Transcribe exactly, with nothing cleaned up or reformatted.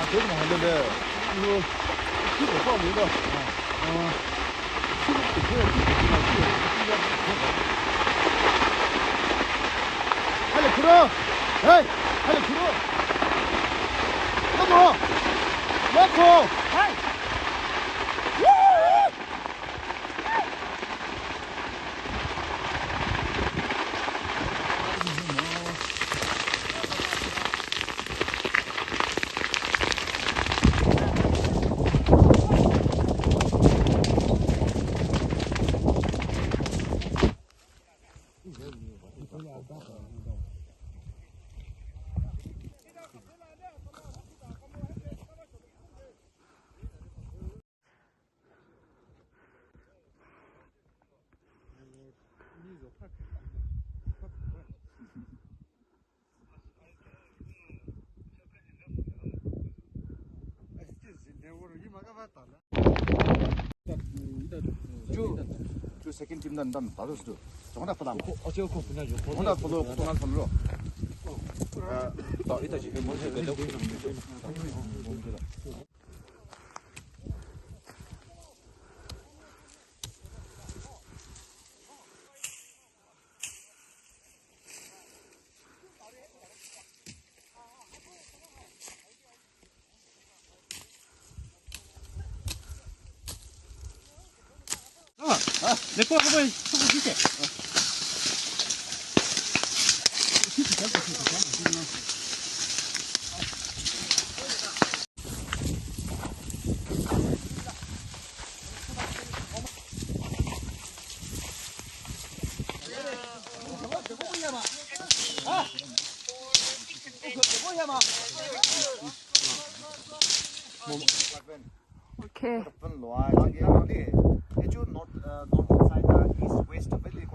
ꯀꯩꯅꯣ ꯍꯥꯏꯕꯗ, ꯁꯤ ꯂꯨꯄꯥ ꯑꯃꯒ, ꯑ, ꯍꯜꯂꯛꯈꯤꯔꯣ! ꯍꯦ! ꯍꯜꯂꯛꯈꯤꯔꯣ! ꯂꯥꯛꯈꯣ! ꯂꯥꯛꯈꯣ! ꯍꯥꯏ! Chu, chu second team dan dan baru sudah. Jangan dah pelam. Jangan dah follow, jangan follow. Eh, tak, itu je. Okay. North, uh, north side, uh, east, west, very